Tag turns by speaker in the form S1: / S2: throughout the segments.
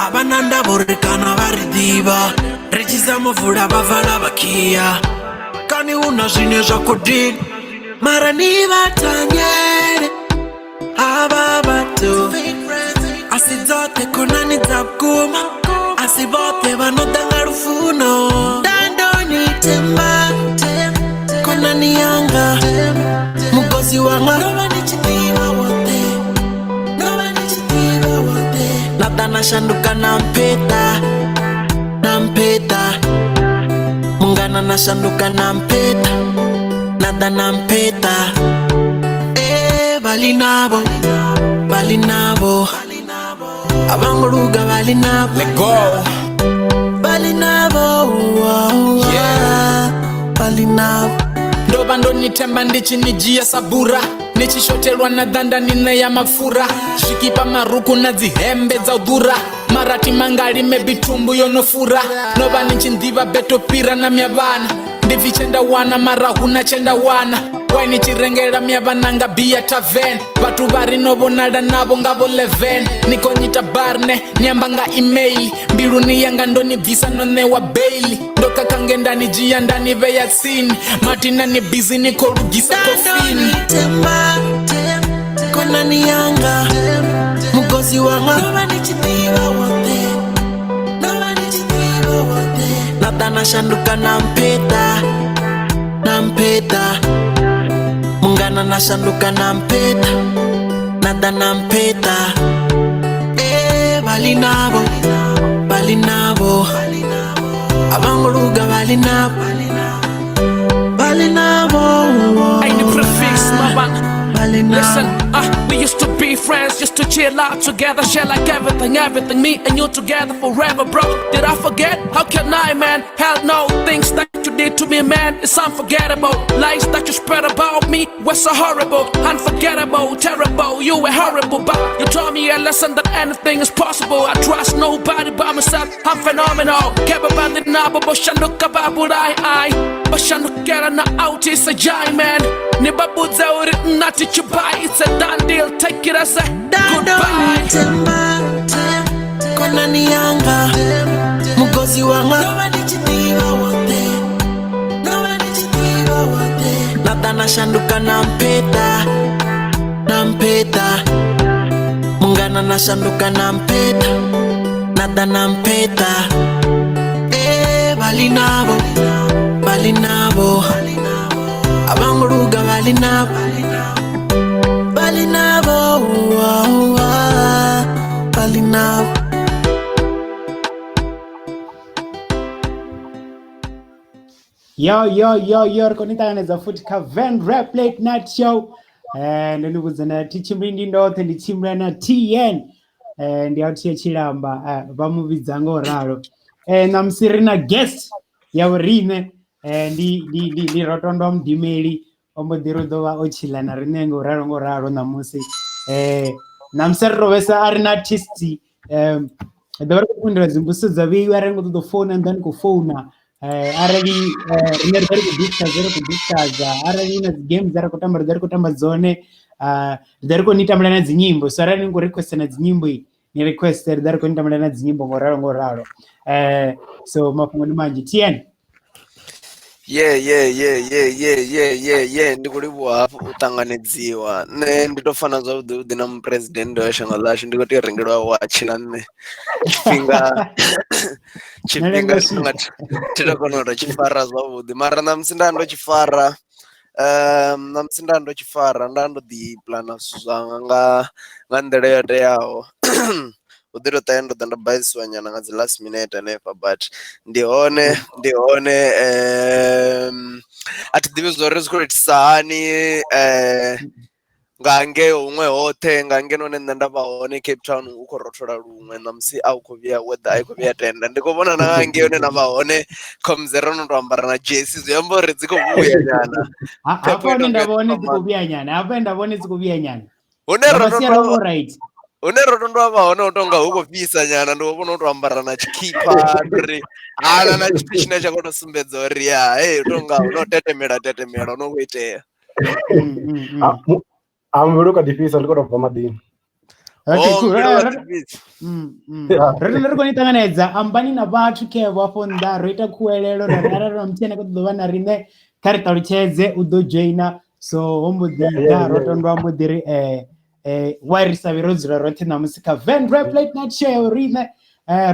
S1: A vha na ndavha uri kana vha ri ḓivha. Ri tshi zama u vula vha vala vha khia. Kani hu na zwine zwa khou dina. Mara ni vha thanyele havha vhathu. A si dzoṱhe khonani dza vhukuma. A si vhoṱhe vha no ḓa nga lufuno. Ndandoni themba khonani yanga. Mukosi wanga ndo vha ndi tshi ḓivha woṱhe. Ndo vha ndi tshi ḓivha woṱhe. Na ḓa na shanduka na mpheṱa, na mpheṱa. Mungana na shanduka na mpheṱa, na ḓa na mpheṱa. Eh, vhali navho, vhali navho. A vho ngo luga vhali navho.
S2: Let go.
S1: Vhali navho, oh, oh,
S2: Yeah.
S1: vhali navho.
S2: Ndo vha ndo ni themba ndi tshi ni dzhia sa bura, ni tshi shotelwa na ḓanda ni ṋea mapfura, zwikipa, marukhu na dzi hembe dza u ḓura. Mara thi mangali, maybe thumbu yo no fura. No vha ni tshi nḓivha beto fhira na myavhana. Ndi pfi tshe nda wana, mara huna tshe nda wana. Why ni tshi rengela myavhana nga bia tavern? Vhathu vha ri no vhonala navho nga vho 11. Ni khou nyita barne, ni amba nga email. Mbiluni yanga ndo ni bvisa, no ṋewa bail. Ndo khakha nge nda ni dzhia nda ni vhea tsini. Matina ni busy ni khou lugisa kofini.
S1: Themba khonani yanga, mukosi wanga. Ndo vha ndi tshi ḓivha woṱhe, ndo vha ndi tshi ḓivha woṱhe. Na ḓa na shanduka na mpheṱa, na mpheṱa. Mungana na shanduka na mpheṱa, na ḓa na mpheṱa. Eh, vhali navho, vhali navho. A vho ngo luga vhali navho, vhali navho.
S3: Ain't the prefix, my man.
S1: Vhali navho.
S3: Listen, we used to be friends, used to chill out together, share like everything, everything. Me and you together forever, bro. Did I forget? How can I, man? Hell no. Things that you did to me, man, it's unforgettable. Lies that you spread about me were so horrible, unforgettable, terrible. You were horrible, but you taught me a lesson that anything is possible. I trust nobody but myself. I'm phenomenal. Kebabandi nabo boshanduka babulai ai. Bashandukela na out is a giant man. Nibabudze uri nati chibai. It's a done deal. Take it as a goodbye.
S1: Themba khonani yanga, mukosi wanga. Ndo vha ndi tshi ḓivha woṱhe, ndo vha ndi tshi ḓivha woṱhe. Na ḓa na shanduka na mpheṱa, na mpheṱa. Mungana na shanduka na mpheṱa, na ḓa na mpheṱa. Eh, vhali navho, vhali navho. A vho ngo luga vhali navho, vhali navho, oh, oh, vhali navho.
S4: Yo, yo, yo, yo, ri khou ni ṱanganedza futhi kha Van Rap Late Night Show. Ndo ni vhudza na thi tshimbili ndi ndoṱhe, ndi tshimbila na TN. Ndi a thia tshilamba, vha mu vhidza ngo ralo. Ṋamusi ri na guest ya vhoriṋe, ndi Rotondwa Mudimeli, o mbo ḓi ri u ḓo vha o tshila na riṋe ngo ralo ngo ralo ṋamusi. Ṋamusi ri tou vhesa a ri na artist, ri ḓo vha ri khou fhindula dzimbudziso dza vheiwa arali ni khou ṱoḓa u founa ni ḓa ni khou founa. Arali riṋe ri ḓo ri khou discuss ri khou discuss, arali hu na dzi game dza ri khou tamba ri ḓo ri khou tamba dzone, ri ḓo ri khou ni tambela na dzi nyimbo. So arali ni khou request na dzi nyimbo, ni request, ri ḓo ri khou ni tambela na dzi nyimbo ngo ralo ngo ralo. So mafhungo ndi manzhi. TN.
S5: Yeah, yeah, yeah, yeah, yeah, yeah, yeah, yeah. Ndi khou livhuwa hafhu u ṱanganedziwa. Nṋe ndi to fana zwavhuḓi vhuḓi na muphuresidennde wa shango ḽashu, ndi khou tea u rengelwa watshi na nṋe. Tshifhinga tshifhinga tshanga thi to kona u to tshi fara zwavhuḓi, mara ṋamusi nda ndo tshi fara, ṋamusi nda ndo tshi fara nda ndo ḓi puḽana zwithu zwanga nga nḓila yo teaho. Hu ḓi to ṱahe ndo ḓa nda baisiwa nyana nga dzi last minute hanefha, but ndi hone, ndi hone. A thi ḓivhi zwa uri zwi khou itisa hani nga ngei huṅwe hoṱhe, nga ngeno hune nṋe nda vha hone Cape Town hu khou rothola luṅwe ṋamusi, a hu khou vhuya weather, a i khou vhuya tenda. Ndi khou vhona na nga ngei hune na vha hone khomze ro no to ambara na jersey, zwi amba uri dzi khou vhuya nyana.
S4: Hafha hune nda vha hone dzi khou vhuya nyana, hafha nda vha hone dzi khou vhuya nyana.
S5: Hune ro
S4: Nga masiari all right.
S5: Hune ro ndo vha hone hu tonga hu khou fhisa nyana, ndi vhona u to ambara na tshikhipha, ndi uri hana na tshithu tshine tsha khou to sumbedza uri ya hey, hu tonga hu no tetemela tetemela hu no khou itea.
S6: A muvhili u kha ḓi fhisa, ndi khou tou bva maḓini.
S4: Okay,
S5: Oh,
S4: cool.
S5: mbilu vha
S4: Ro-
S5: dzi fhidza.
S4: Ro ri khou ni ṱanganedza, ambani na vhathu khevho afho nnḓa, ro ita khuwelelo ra ri arali na muthu ane a khou ṱoḓa u vha na riṋe kha ri ṱalutshedze u ḓo joina. So ho mbo ḓi ḓa ro tondwa mbo ḓi ri why ri sa vhe ro dzula roṱhe ṋamusi kha Venrap Late Night Show ya riṋe.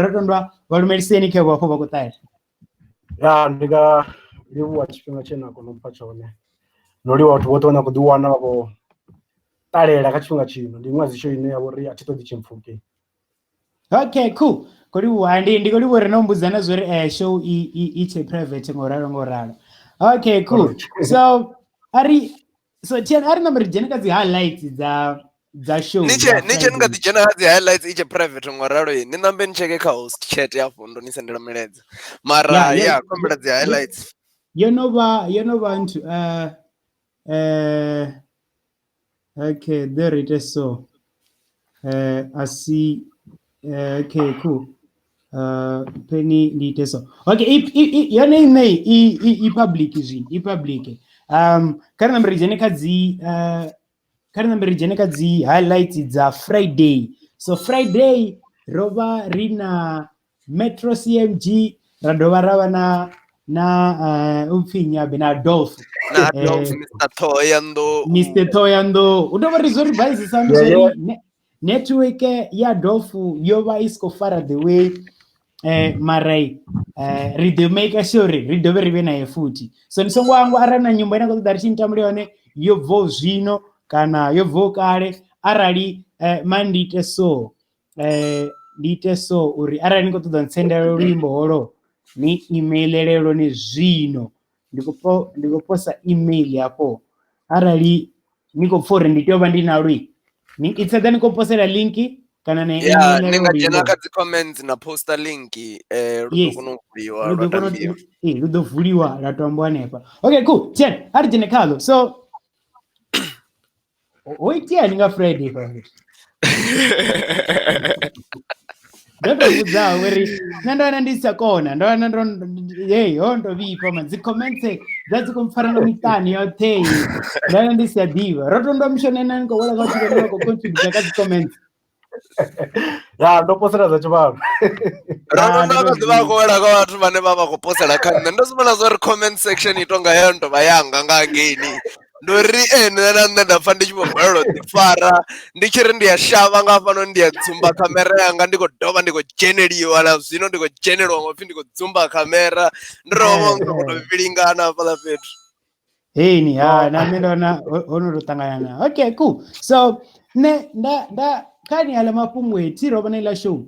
S4: Ro tondwa vha lumeliseni khevho afho vha khou ṱalela.
S6: Ya, ndi nga livhuwa tshifhinga tshe na kona u mpha tshone. No livhuwa vhathu vhoṱhe vhane vha khou ḓi wana vha khou ṱalela kha tshifhinga tshino. Ndi iṅwe ya dzi show ine ya vha uri a thi ṱoḓi tshipfhuke.
S4: Okay, cool. Khou livhuwa, ndi khou livhuwa uri no mmbudza na zwori show i tshe private ngo ralo ngo ralo. Okay, cool. So ari so Tian ari namba ri dzhene kha dzi highlights dza show.
S5: Ni tshe ni tshe ni nga ḓi dzhena kha dzi highlights i tshe private ngo ralo, ni nambe ni tsheke kha host chat hafho ndo ni sendela milaedza. Mara ya khombela dzi highlights.
S4: Yo no vha nthu okay, there it is. So I see. Okay, cool. Penny ndi ite so. Okay, yone ine i public zwi, i public. Kha ri nambe ri dzhene kha dzi kha ri nambe ri dzhene kha dzi highlights dza Friday. So Friday ro vha ri na Metro CMG, ra dovha ra vha na upfi Nyabe na Adolf.
S5: Na Adolf, Mr. Thohoyandou.
S4: Mr. Thohoyandou. U dovha ri zwo ri bhaizisa ndi zwo ri network ya Adolf yo vha i khou fara the way, mara ri ḓo make sure ri dovhe ri vhe naye futhi. So ni songo hangwa arali na nyimbo ine khou ṱoḓa ri tshi ntambule yone yo bvaho zwino kana yo bvaho kale, arali ndi ite so ndi ite so uri arali ni khou ṱoḓa ntsendela luimbo holo ni emailele lwone zwino. Ndi khou posa email hafho, arali ni khou pfha uri ndi tea u vha ndi na lwi ni itsedza ni khou posela link kana na
S5: email. Ni nga dzhena kha dzi comments na poster link, lu ḓo kona u vuliwa lwa tambiwa.
S4: Lu ḓo vuliwa lwa tambiwa hanefha. Okay, cool. Tian, a ri dzhene khalo. So ho itea ni nga Friday fha? Ndo to vhudza uri nṋe ndo wana ndi sa kona, ndo wana ndo hey ho ndo vhifha man, dzi comments dza dzi khou mpfara nga miṱani yoṱhe, ndo wana ndi sa ḓivha. Ro tondwa mishonga ine ni khou wela vhathu vhane vha khou contribute kha dzi comments.
S6: Ya, ndo posela dza tshivhalo.
S5: Ro tondwa vha ḓi vha khou wela kha vhathu vhane vha vha khou posela kha nṋe. Ndo zwi vhona zwa uri comment section i tonga yo tovha yanga nga hangeini. Ndo ri nṋe na nṋe nda pfa ndi tshi vho balelwa u ḓifara, ndi tshi ri ndi a shavha nga hafhanoni ndi a dzumba khamera yanga, ndi khou dovha ndi khou dzheneliwa na zwino ndi khou dzheneliwa ngo pfhi ndi khou dzumba khamera, ndo ro vha ndo khou tou vhilingana hafhaḽa fhethu.
S4: Heini ha na nṋe ndo wana ho no tou ṱangana na. Okay, cool. So nṋe nda kha ni aḽa mafhungo thi ro vhona iḽa show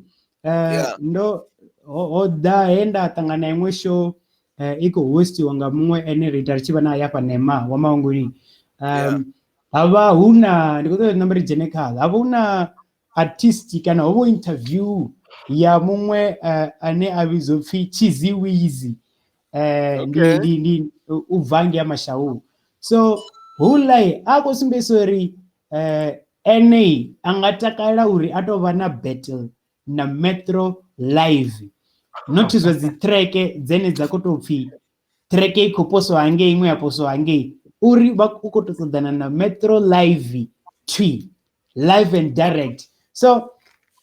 S4: ndo ho ḓa he nda ṱangana iṅwe show i khou hostiwa nga muṅwe ene ri ita ri tshi vha naye hafha Nema wa Maungulini. Havha hu na ndi khou ṱoḓa namba ri dzhene khaḽo, havha hu na artist kana ho vha interview ya muṅwe ane a vhidzwa upfhi Chizzy Wizzy, ndi u bva ngei Mashau. So houḽa a khou sumbedzisa uri ene a nga takalela uri a tou vha na battle na Metro live, not zwa dzi track dzene dza khou tou pfhi track i khou poswa hangei iṅwe ya poswa hangei, uri vha u khou tou ṱoḓana na Metro live twi live and direct. So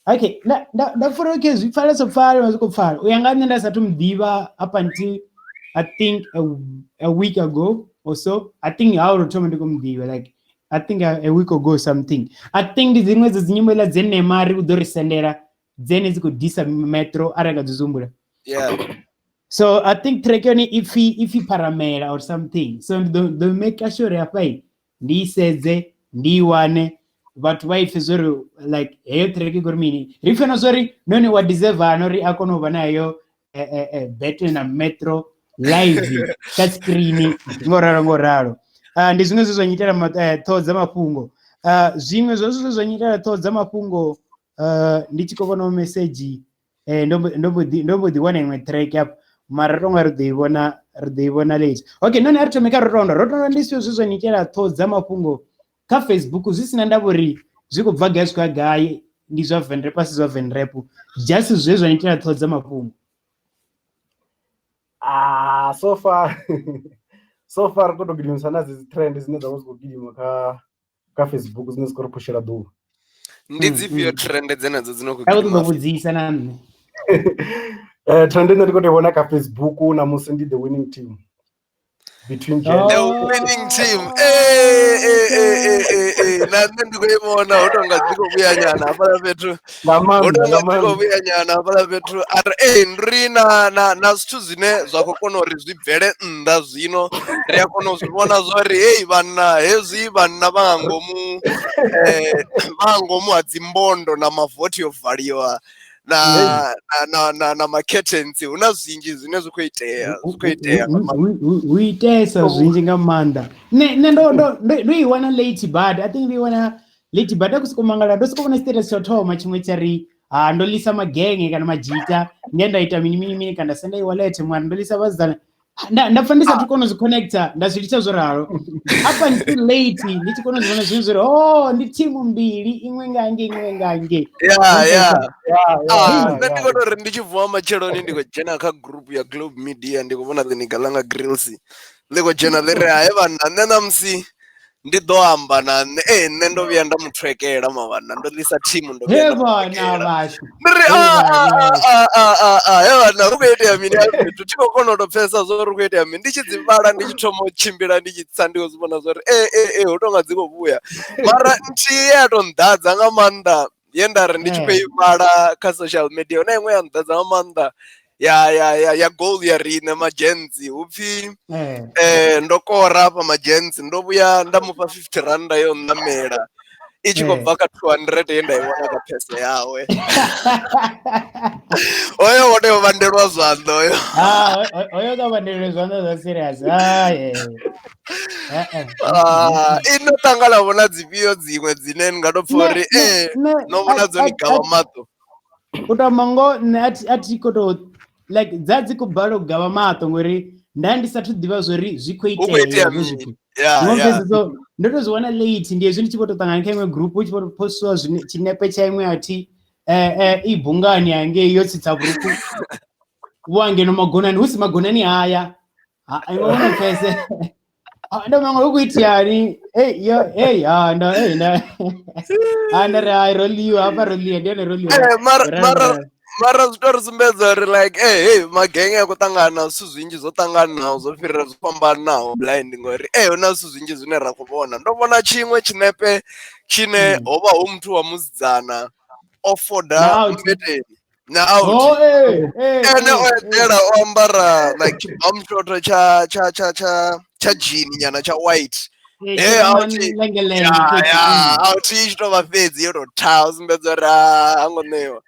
S4: okay, nda pfha okay zwi pfala so pfala zwi khou pfala. U ya nga nṋe nda sathu muḓivha up until I think a week ago or so. I think how ro thoma ndi khou muḓivha like I think a week ago something. I think ndi dziṅwe dza dzinyimbo iḽa dze Nema ri u ḓo ri sendela dzene dzi khou disa Metro arali nga dzi humbula.
S5: Yeah.
S4: So I think track yone ipfi Paramela or something. So ndi ḓo make sure hafha ndi isedze ndi wane vhathu vha ipfe zwori like heyo track i khori mini, ri pfe na zwori none wa deserve na uri a kone u vha nayo battle na Metro live kha screen ngo ralo ngo ralo. Ndi zwiṅwe zwe zwa nyitela ṱhoho dza mafhungo. Zwiṅwe zwa zwithu zwa nyitela ṱhoho dza mafhungo, ndi tshi khou vhona message ndo mbo ḓi wana iṅwe track up, mara tonga ri ḓo i vhona later. Okay, none a ri thome kha Rotondo. Rotondo ndi zwithu zwe zwa nyitela ṱhoho dza mafhungo kha Facebook zwi sina ndavha uri zwi khou bva gai zwi khou ya gai, ndi zwa Venrap asi zwa Venrap, just zwe zwa nyitela ṱhoho dza mafhungo.
S6: So far ri khou tou gidimisa na dzi trend dzine dza vha dzi khou gidima kha Facebook dzine dzi khou ri phushela ḓuvha.
S5: Ndi dzifhio trend dzenedzo dzi no khou
S4: Nda khou
S5: gidima?
S4: ṱoḓa u vhudzisa na nṋe.
S6: Trend ine ndi khou tou i vhona kha Facebook namusi ndi the winning team between Gen
S5: The winning team. Eh eh eh eh eh eh na nṋe ndi khou i vhona hu tonga dzi khou vhuya nyana hafhaḽa fhethu.
S6: Nga
S5: Hu
S6: maanḓa,
S5: tonga
S6: nga
S5: dzi khou
S6: maanḓa.
S5: vhuya nyana hafhaḽa fhethu. Ari ee ndi na zwithu zwine zwa khou kona uri zwi bvele nnḓa zwino ri a kona u zwi vhona zwori hei vhanna hezwi vhanna vha nga ngomu vha nga ngomu ha dzimbondo na mavothi yo valiwa na na na na makhethensi hu na zwinzhi zwine zwi khou itea zwi khou itea nga maanḓa.
S4: Hu itesa zwinzhi nga maanḓa. Nṋe nṋe ndo ndo ndo ndo i wana late bad. I think ndo i wana late bad. Nda soko mangala ndo soko vhona status tsha u thoma tshiṅwe tsha ri ha ndo lisa magenge kana majita nge nda ita mini mini mini kana nda senda i wallet mwana ndo lisa vhasidzana. Nda pfa ndi sathu kona u zwi connecta nda zwi litsha zwo ralo. Up until late ndi tshi kona u zwi vhona zwiṅwe zwori oh ndi thimu mbili iṅwe nga ngei iṅwe nga ngei.
S5: Ya ya.
S6: Yeah,
S5: Nṋe ndi
S6: yeah.
S5: khou tou ri ndi tshi vuwa matsheloni ndi khou dzhena kha group ya Globe Media ndi khou vhona ḽiniga ḽa nga grills ḽi khou dzhena ḽi ri hae vhanna nṋe ṋamusi ndi ḓo amba na nṋe ee nṋe ndo vhuya nda mu thwekela mavhanna ndo ḽisa thimu ndo vhuya
S4: He
S5: nda mu
S4: vhana
S5: thwekela.
S4: vhashu.
S5: Ndi ri
S4: He
S5: a a
S4: vhana
S5: a
S4: vhashu.
S5: a a a a he vhanna hu khou itea mini hafha fhethu thi khou kona u tou pfhesesa zwa uri hu khou itea mini ndi tshi dzi vhala ndi tshi thoma u tshimbila ndi tshi tsa ndi khou zwi vhona zwa uri ee ee ee hu tonga dzi khou vhuya mara nthihi ye ya tou nḓadza nga maanḓa ye nda ri ndi tshi khou i vhala kha social media hu na iṅwe ya nḓadza nga maanḓa ya ya ya ya goal ya riṋe madzhentsi hupfi ndo kora hafha madzhentsi ndo vhuya nda mufha 50 rannda yo ṋamela i tshi khou bva kha 200 ye nda i wana kha phese yawe. Hoyo wo tea u vhandelwa zwanḓa hoyo.
S4: Ah, hoyo ka vhandelwe zwanḓa zwa serious. Ah, yeah.
S5: Ah, i no ṱangana vho na dzifhio dziṅwe dzine ni nga tou pfha uri ee no vhona dzo ni gavha maṱo?
S4: U to amba ngoho nṋe a thi khou tou like dza dzi khou balelwa u gavha maṱo ngori nda ndi sathu ḓivha zwori zwi khou
S5: Hu khou itea
S4: itea hezwo
S5: mini?
S4: zwithu.
S5: Ya,
S4: Ngo
S5: ya.
S4: pfesesa, so ndo to zwi wana late ndi hezwi ndi tshi vho to ṱangana kha iṅwe group hu tshi vho to postiwa tshinepe tsha iṅwe athi i bungani hangei yo tsitsa vhurukhu vho hangeno magonani hu si magonani haya. Ha, iwe vhona pfese. Ah, ndo mangwe hu khou iteani? Hey, yo, hey, ah, ndo, hey, nda. Ah, nda ri, hai, ro ḽiwa, hafha ro ḽiwa, ndi hone ro ḽiwa.
S5: Mara,
S4: Ra,
S5: mara,
S4: ra.
S5: mara zwi to ri sumbedza uri like hey, magenge a khou ṱangana zwithu zwinzhi zwo ṱanganaho zwo fhirira zwo fhambanaho blind ngori hu na zwithu zwinzhi zwine ra khou vhona. Ndo vhona tshiṅwe tshinepe tshine ho vha hu muthu wa musidzana o foda
S4: Na out.
S5: mmbeteni na out.
S4: Oh,
S5: Ene o eḓela o ambara like tshibamshotho tsha tsha tsha tsha tsha jean nyana tsha white.
S4: Tshi
S5: out.
S4: lengelenge,
S5: Ya,
S4: fhedzi,
S5: ya, out i tshi tou vha fhedzi yo tou tha u sumbedza uri ha ngo ṋewa.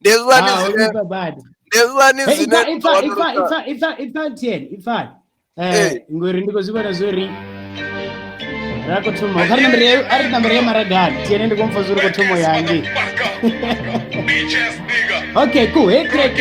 S5: Ndi hezwiḽani
S4: Ah,
S5: zwine
S4: o ipfa badi.
S5: ndi hezwiḽani
S4: Hey,
S5: zwine
S4: ipfa, ipfa, ipfa,
S5: wanulusa-
S4: ipfa, ipfa, ipfa, Tien, ipfa. Ngori ndi khou zwi vhona zwori ra khou thoma. Kha ri nambe ri a ri nambe ri ye maragani. Tien ndi khou mpfa zwori khou thoma ya ngei. Okay, cool. Hey, track.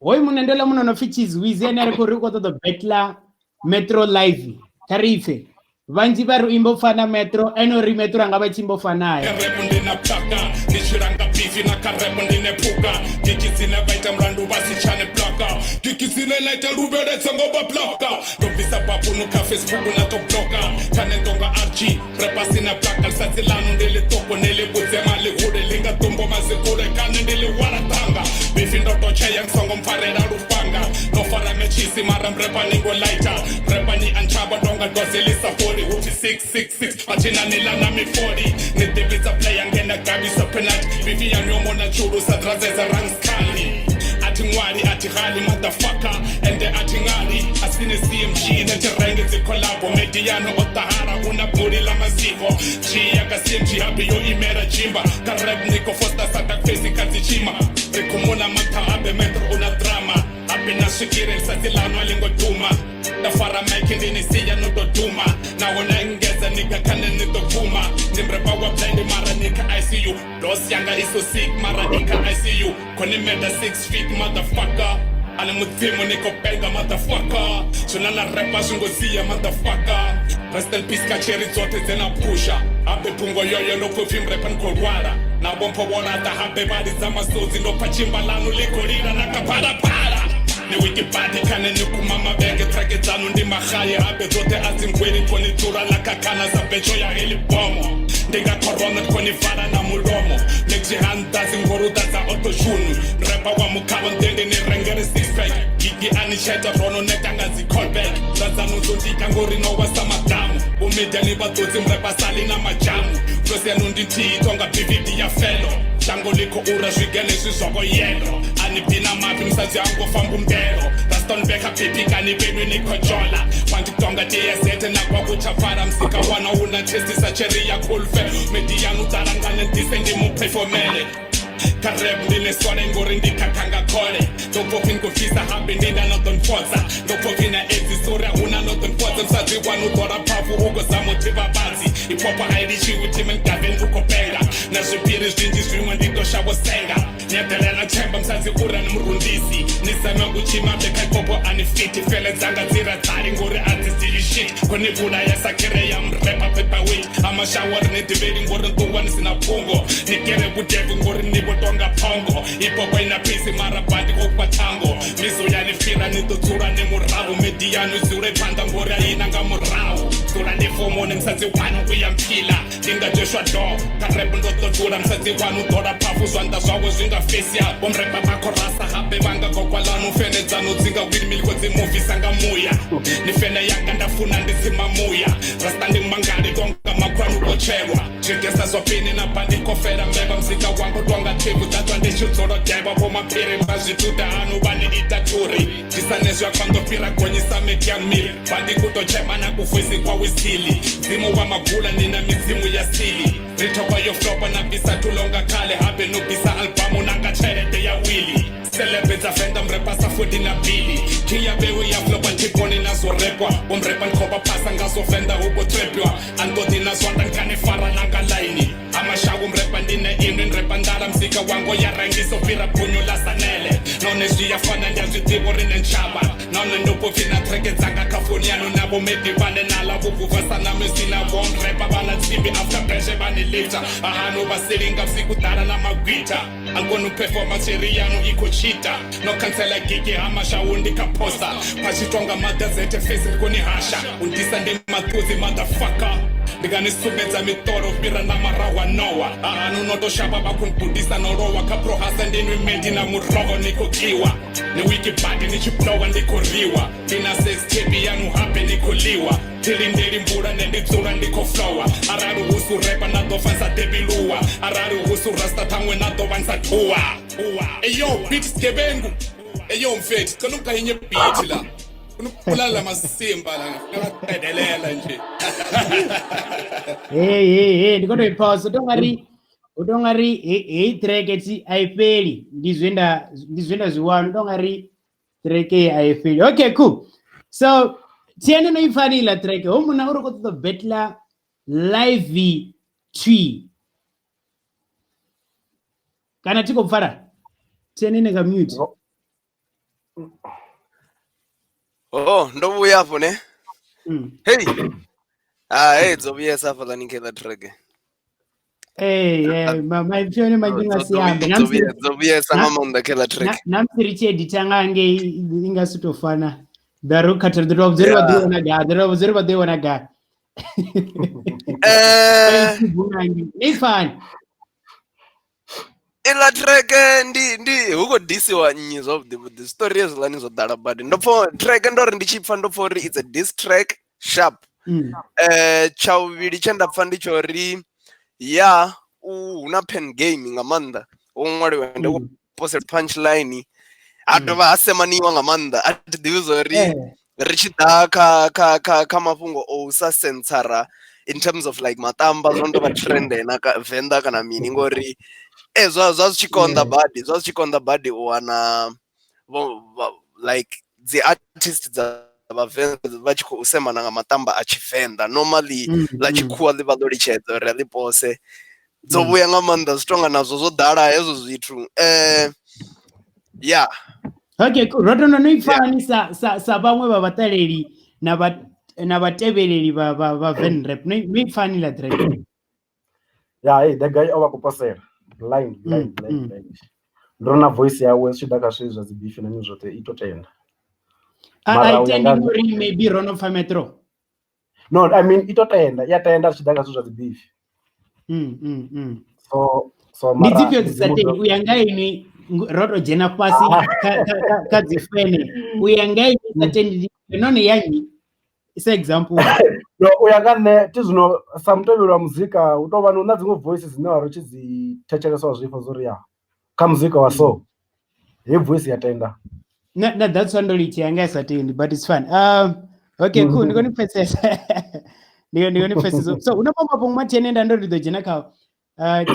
S4: Hoyu munna ndi ola munna no pfi Cheese Wiz ene a ri khou ri u khou ṱoḓa battler Metro Live. Kha ri ipfe. Vhanzhi vha ri u imba u fana Metro, ene uri Metro anga vha tshi imba u fana naye.
S7: Rap ndi na plaka, ndi tshila nga bifi na kha rap ndi ne phuka. Gigi dzine vha ita mulandu vha si tshane plaka. Gigi dzine ḽa ita luvheledza ngo vha bloka. Ndo bvisa babunu kha Facebook na to bloka. Kha nṋe ndo nga RG, rap a sina plaka. Ḽisatsi ḽanu ndi ḽiṱuku, ni ḽi vhudze maḽihule. Ḽi nga ḓumbu mazikule, kha nṋe ndi ḽi hwala ṱhanga. Bifi ndo to tshea, ni songo mpfarela lufhanga. Ndo fara metshisi mara mrepa ni ngo lighter. Mrepa ni a ntshaba ndo nga dwadze ḽi sa fholi. Hu pfi 666, mathina ni ḽa na mifoli. Ni ḓivhidza player ngena gavhisa penalty. Bifi yanu yo mona tshulu sa drazedza rangskali. A thi ṅwali, a thi ghali, motherfucker. Ende a thi ṅali, a si ni CMG. Nṋe thi rengi dzi collabo, mediano o ṱahara, u na buli ḽa maziko. Dzhia ka CMG habe yo imela jimba. Kha rap ni khou fosta sa dark face kha dzi tshima. Ri khou mona maṱha habe metro u na drama. Habe na swikiri ḽisatsi ḽanu a ḽi ngo duma. Nda fara mic ndi ni sia no tou duma. Nahone engedza ni kha nṋe ni ḓo guma. Ndi mrepa wa blind mara ni kha ICU. Dose yanga i so sick mara i kha ICU. Khou ni meda 6 feet motherfucker. A ni mudzimu ni khou penga motherfucker. Zwino na repa zwi ngo sia motherfucker. Rest in peace kha cherry dzoṱhe dze na phusha. Habe phungo yoyo ndo khou pfi mrepa ni khou lwala. Na vho mpho vho laṱa habe vha lidza masodzi. Ndo pfa tshimba ḽanu ḽi khou lila na kha phalaphala. Ni wiki badi kha nṋe ni kuma mavhenge. Track dzanu ndi magaye habe dzoṱhe a dzi nkweli. Khou ni dzula ḽa khakhana sa betsho ya helibomo. Ndi nga corona ndi khou ni vala na mulomo. Ni tshi hanḓadzi ngori u ḓadza autotune. Repa wa mukhavho nḓende ni rengele six pack. Gigi a ni tsheta ro no neta nga dzi callback. Zwa dzanu dzo tika ngori no wasa madamu. Vho media ni vha ṱodzi mrepa sali na majamu. Verse yanu ndi nthihi tonga DVD ya felo. Shango ḽi khou ura zwigele zwi zwako yelo. A ni bvi na mafhi musadzi a ngo fa mbumbelo. Raston beka pipi kani venwe ni khou jola. Wanditonga TSZ na kwa kuchafara. Msika wana una testi sa cherry ya kulfe. Media yanu ḓala nga ndise ndi mu performele. Kareb ndine swale ngori ndi khakhanga khole. Ndopfopfi nkufisa habe ndinda no ḓo nfodza. Ndopfopfi na edzi sori ahuna no ḓo nfodza. Musadzi wanu ḓola phafu u khou zama u thivha vhadzi. Hip-hop a i litshiwi team Gavin u khou penga. Na zwiphiri zwinzhi zwiṅwe ndi ḓo shavho senga. Nyedelela tshemba musadzi ura ni murundisi. Ni zame u tshima bve kha hip-hop a ni fiti. Fele dzanga dzi ra dzali ngori a dzi stili shit. Khou ni vhulaya sa khere ya mrepa paperweight. A mashawa ri ni ḓivheli ngori ṱuwa ni sina phungo. Ni kere vhudevu ngori ni vho tonga phongo. Hip-hop ina phisi mara bandi khou fha thango. Mizo ya ni fhira ni ḓo dzula ni murahu. Media ni dzule phanḓa ngori a ina nga murahu. Dzula ni fomoni musadzi wanu u ya mphila. Ndi nga Joshua do kha rap ndo ḓo dzula musadzi wanu ḓola phafu zwanḓa zwawe zwi nga facial. Vho mrepa vha khou rasa habe vha nga gogwalanu. Fene dzanu dzi nga windmill khou dzi muvisa nga muya. Ni fene yanga nda funa ndi tsima muya. Rasta ndi mangali tonga makhwanu vho tshelwa. Zwigesa zwa pini na bandi khou fela mbevha. Muzika wangu tonga thevu ḓadzwa ndi tshi dzulo devha. Vho maphiri vha zwituta hanu vha ni ita thuri. Ndisane zwa konḓo fhira gonyisa media mil. Bandi ku ḓo tshema na kuvoisi kwa wisili. Mudzimu wa magula ni na midzimu ya sili. Ri thoba yo flopa na bvisa thulonga khale. Habe no bvisa albamu na nga tshelede ya wili. Celebe dza Venḓa mrepa sa fodi na bili. King ya bewe ya flopa nthikoni na zwo repwa. Vho mrepa ni khou vha phasa nga zwo Venḓa hu khou trepwa. A ni ṱoḓi na zwanḓa nkani fara na nga ḽaini. Amashaku mrepa ndine inwi nrepa nḓala. Muzika wango ya rengisa u fhira bunyu ḽa Sanele. Nahone zwi ya fana ndi a zwi ḓivha uri ne ntshava. Nahone ndo pfo pfi na track dzanga kha founu yanu. Na vho medi vhane na ḽa vho vuva sa na misi na vho mrepa vha na tsimbi after pressure vha ni lifta. Ahanu vha silinga vhusiku ḓala na magwitha. A koni u performa tsiri yanu i khou cheata. No cancela gigi ha mashawu ndi kha poster. Phashi tonga magazete face ndi khou ni hasha. U ndisa ndi maṱudzi motherfucker. Ndi nga ni sumbedza miṱolo fhira na marahu a Noah. Ahanu no to shavha vha khou gudisa no lowa. Kha prohasa ndi nwi medi na muroho ni khou kiwa. Ni wiki badi ni tshi blowa ndi khou riwa. Ndi na sex tape yanu habe ni khou ḽiwa. Thi lindeli mvula nṋe ndi dzula ndi khou flowa. Arali hu si u repa na ḓo fa nsa ḓivhi luwa. Arali hu si u rasta ṱhaṅwe na ḓo vha nsa thuwa. Eyo beat sgebengu. Eyo mfethu cela ungipha beat la. Ufuna ukubulala masimba la ngaqedelela nje.
S4: Hey hey hey, ndi khou tou i pause. U tou nga ri heyi track thi a i fheli. Ndi zwe nda zwi wana. U tou nga ri track a i fheli. Okay, cool. So Tiene no i pfani iḽa track. Ho munna uri khou ṱoḓa battle live twi. Kana thi khou pfala? Tiene ne nga mute.
S5: Oh, ndo vhuya afho ne. Hey. Ah, hey, dzo vhuyesa hafhaḽani kha iḽa track.
S4: Eh, maipfi one manzhi nga si ambe.
S5: Dzo vhuyesa nga maanḓa kha iḽa track.
S4: Na musi ri tshi edita nga ngei i nga si tou fana. Ḓa ro khathela ḓo tou vhudza uri vha ḓo i wana gai, ḓo tou vhudza uri vha ḓo i wana gai. Ni fani.
S5: Iḽa track ndi hu khou disiwa nnyi zwavhuḓi vhuḓi. Story hezwiḽani zwo ḓala badi. Ndo pfha track ndo ri ndi tshi pfha ndo pfha uri it's a diss track sharp. Tsha vhuvhili tshe nda pfha ndi tsho uri ya hu na pen game nga maanḓa. Ho ṅwaliwa ende hu posela punchline. Ha dovha ha semaniwa nga maanḓa. A thi ḓivhi zwa uri ri tshi ḓa kha kha kha kha mafhungo o sa sensara in terms of like matamba zwo no tovha trend na Venḓa kana mini ngori zwa zwa zwi tshi konḓa badi, zwa zwi tshi konḓa badi u wana vho like dzi artist dza vhavenḓa vha tshi khou semana nga matamba a Tshivenḓa. Normally ḽa tshikhuwa ḽi vha ḽo litshedza uri a ḽi pose. Dzo vhuya nga maanḓa zwi tonga nazwo zwo ḓala hezwo zwithu. Yeah.
S4: Okay, cool. Ro no i pfani sa vhaṅwe vha vhaṱaleli na vha na vhatevheleli vha Van Rap. No i pfani ḽa track.
S6: Yeah, hey, the guy o vha khou posela line line line line. Ndo na voice yawe zwi tshi ḓa kha zwithu zwa dzi beef na mini zwoṱhe i to tenda.
S4: A i tendi ngori maybe ro no pfa Metro.
S6: No, I mean i to tenda, ya tenda zwi tshi ḓa kha zwithu zwa dzi beef. So
S4: ndi dzifhio dzi sa tendi u ya nga inwi ro to dzhena fhasi kha dzi fene u ya nga inwi sa tendi nahone ya nnyi sa example?
S6: No, u ya nga nṋe thi zwino sa mutevheli wa muzika hu tou vha na dziṅwe voice dzine wa ri tshi dzi thetshelesa wa zwifha zwo ri ya kha muzika wa so he voice ya tenda.
S4: Na that's why ndo litshe yanga sa tendi, but it's fine. Okay, cool, ndi kone pfesesa. Ndi kone pfesesa. So una mafhungo ma TN nda ndo ri ḓo dzhena khao.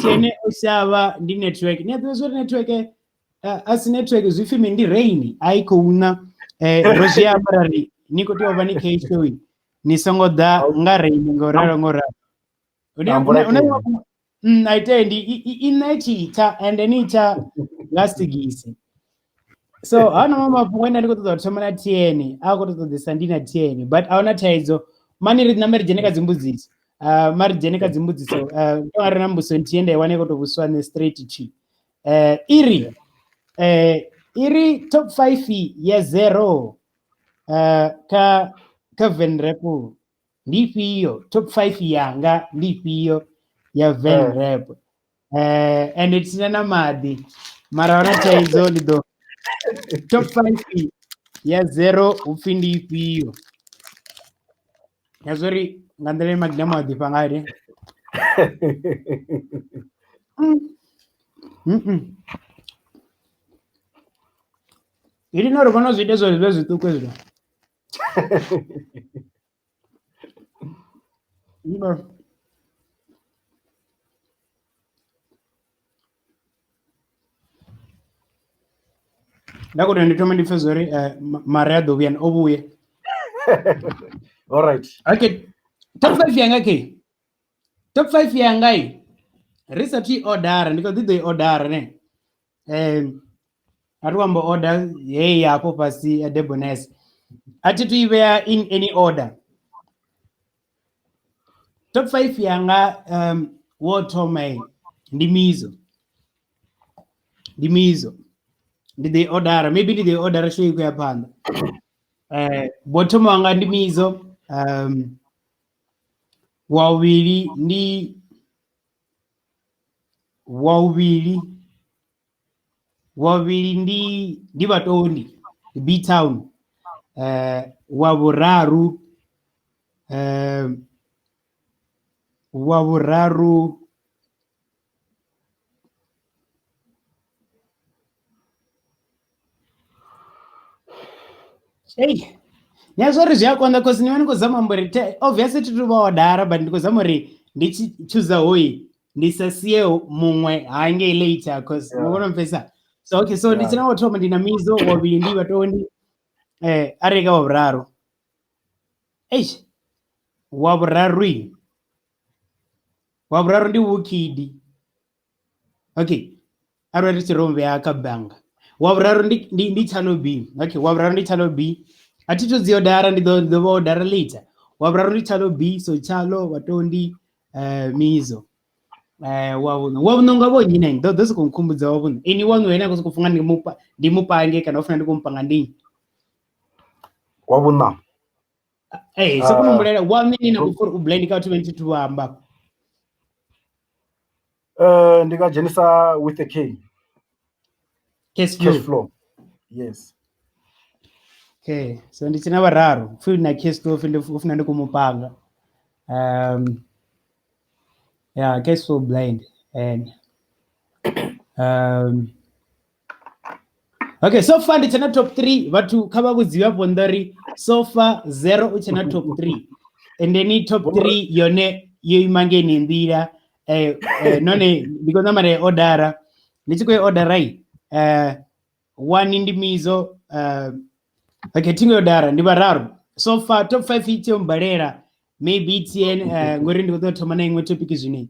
S4: TN o shavha ndi network. Ni a ḓivha zwa uri network a si network zwi pfi ndi rain a i khou na ro zwi amba ra ri ni khou tea u vha ni kha show ni songo ḓa nga rain ngo ralo ngo ralo. Una I tendi i na tshitha and ni tsha nga sigisi. So hano mafhungo ene ndi khou ṱoḓa u thoma na TN a khou ṱoḓesa ndi na TN but a huna thaidzo mani ri nambe ri dzhene kha dzimbudziso. Mari dzhene kha dzimbudziso ndo nga ri na mbudziso nthihi nda i wana i khou tou vhusiwa nṋe straight tshi. Iri iri top 5 ya 0 kha Venrap ndi ifhio? Top 5 yanga ndi ifhio ya Venrap? And thina na maḓi mara huna thaidzo ndi ḓo top 5 ya 0 upfi ndi ifhio? Ya zwori nga nḓila ine maḓi a ḓifha ngayo ne. Ili no ri vhona zwi ite zwo zwi zwiṱuku hezwo. Nda khou tou ndi thoma ndi pfhe zwori mare a ḓo vhuya o vhuya.
S6: All right.
S4: Okay. Top 5 yanga ke. Top 5 yanga i ri sathu i order ndi khou ḓi ḓo i order ne. A ri amba order hey hafho fhasi ya Debonair. A thi tu i vhea in any order. Top 5 yanga wo thoma ndi Mizo. Ndi Mizo. Ndi ḓo i order, maybe ndi ḓo i order show i khou ya phanḓa. Vho thoma wanga ndi Mizo, wa vhuvhili ndi ndi Vhatondi, ndi B Town. Wa vhuraru hey nya zwo ri zwi a konḓa cause ni vha ni khou zama amba uri obviously thi tu vha odara but ndi khou zama uri ndi tshi chooser hoyi ndi sa sie muṅwe hangei later cause ni vhona mpfesa. So okay, so ndi tshina wo thoma ndi na Mizo, wa vhuvhili ndi Vhatondi, arali ka wa vhuraru eish wa vhuraru ndi Wukidi. Okay, arali ri tshi ro vhea kha banga wa vhuraru ndi Channel B. Okay, wa vhuraru ndi Channel B. A thi thu dzi odara, ndi ḓo vha odara later. Wa vhuraru ndi Channel B, so Chalo, Vhatondi, Mizo. Wa vhuṋa nga vho nnyi na nnyi ḓo sokou nkhumbudza wa vhuṋa. Ini waṋu ene a khou sokou funga ndi mupange kana u funa ndi khou mupanga ndi nnyi?
S6: Wa vhuṋa.
S4: Sokou humbulela waṋu ini na khou pfha uri u blind kha vhathu vhe thi thu amba.
S6: Ndi nga dzhenisa with a K.
S4: Cash
S6: flow. Cash flow. Yes.
S4: Okay, so ndi tshina vhararu. Pfhi na cash flow ndi ufuna ndi kumupanga. Yeah, cash flow blind and okay, so far ndi tshina top 3 vhathu kha vha vhudziwe afho nnḓa uri so far 0 u tshina top 3 and then top 3 yone yo ima ngeni nḓila none ndi khou ṋama nda i order ndi tshi khou i order i 1 ndi Mizo, okay thingo yo order ndi vhararu so far top 5 i tea u mbalela maybe TN ngori ndi khou ḓo thoma na iṅwe topic zwine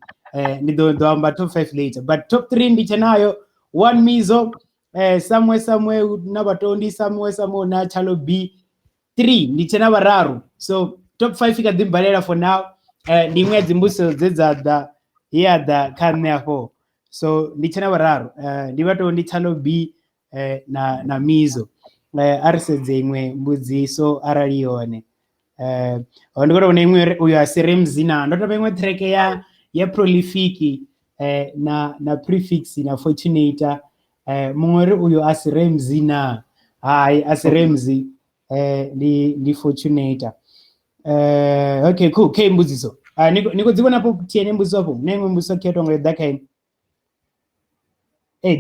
S4: ndi ḓo amba top 5 later but top 3 ndi tshenayo 1 Mizo, somewhere na Vhatondi, somewhere na Chalo B, 3 ndi tshena vhararu. So top 5 i kha ḓi mbalela for now. Ndi iṅwe ya dzimbudziso dze dza ḓa ya ḓa kha nṋe afho. So ndi tshena vhararu, ndi Vhatondi, Chalo B, na Mizo. A ri sedze iṅwe mbudziso arali yone. Ndi khou tou vhona iṅwe uyo a si Ramsey na ndo tamba iṅwe track ya ya Prolific na Prefix na Fortunator. Muṅwe ri uyo a si Ramsey na hai a si Ramsey, ndi Fortunator. Okay, cool. Khe mbudziso. Ni khou dzi vhona afho TN mbudziso afho? Na iṅwe mbudziso khe tonga yo ḓa kha ini.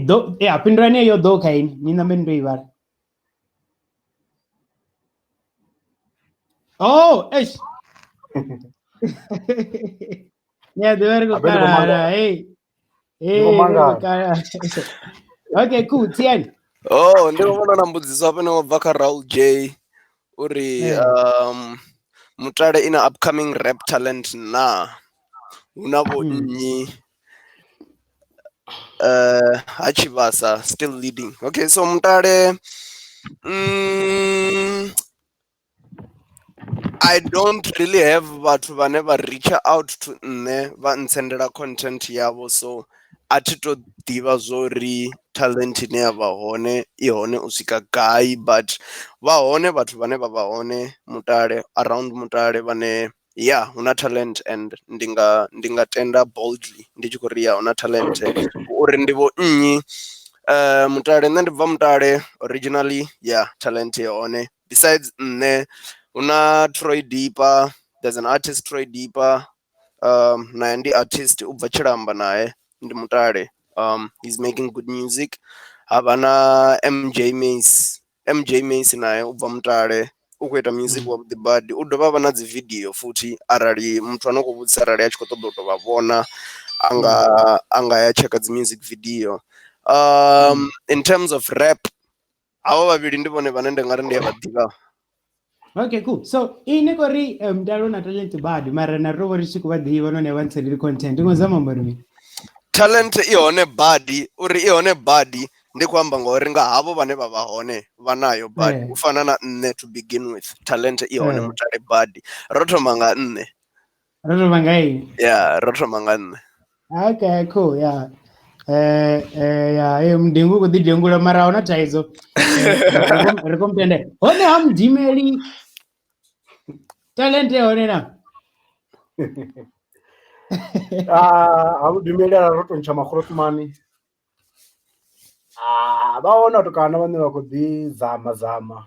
S4: Do ya fhindulani yo ḓo kha ini. Ni nambe ni to i vhala. Oh, eish. Ni a ḓivha ri khou
S6: Habe ndi khou
S4: kalala,
S6: mangala.
S4: hey.
S6: Ndi
S4: Hey,
S6: khou
S4: ri khou
S6: mangala.
S4: kalala. Okay, cool. TN.
S5: Oh, ndi khou vhona na mbudziso hafha ine bva kha Raul J uri Mutale ina upcoming rap talent na hu na vho nnyi ha Tshivhasa still leading. Okay, so Mutale, I don't really have vhathu vhane vha reach out to nṋe vha ntsendela content yavho, so a thi to ḓivha zwori talent ine ya vha hone i hone u swika gai, but vha hone vhathu vhane vha vha hone Mutale, around Mutale vhane yeah huna talent, and ndi nga tenda boldly ndi tshi khou ri ya huna talent. Uri ndi vho nnyi Mutale, nṋe ndi bva Mutale originally, yeah talent ya hone. Besides nṋe huna Troy Deeper, there's an artist Troy Deeper, naye ndi artist u bva Tshilamba, naye ndi Mutale, he's making good music. Havha na MJ Mace, MJ Mace naye u bva Mutale, u khou ita music wavhuḓi badi. U dovha vha na dzi video futhi arali muthu ano khou vhudzisa arali a tshi khou ṱoḓa u tou vha vhona anga ya tsheka dzi music video. In terms of rap, havho vhavhili ndi vhone vhane ndi nga ri ndi a vha ḓivha.
S4: Okay, cool. So ine kori Mutale na talent badi mara na ro ri tshi khou vha ḓivha nahone vha ntsendeli content. Ngo zama amba uri mini?
S5: Talent i hone badi, uri i hone badi ndi khou amba ngori nga havho vhane vha vha hone vha nayo badi, u fana na nṋe to begin with. Talent i hone Mutale badi. Ro thoma nga nṋe.
S4: Ro thoma nga ini?
S5: Yeah, ro thoma nga nṋe.
S4: Okay, cool. Yeah. Yeah, mudingu ku ḓi dengula mara huna thaidzo. Ri khou mutende. Hone ha mudimeli talent ya hone na.
S6: Ha mudimeli ara ro to ntsha makhorosmani. Vha hone vhatukana vhane vha khou ḓi zama zama.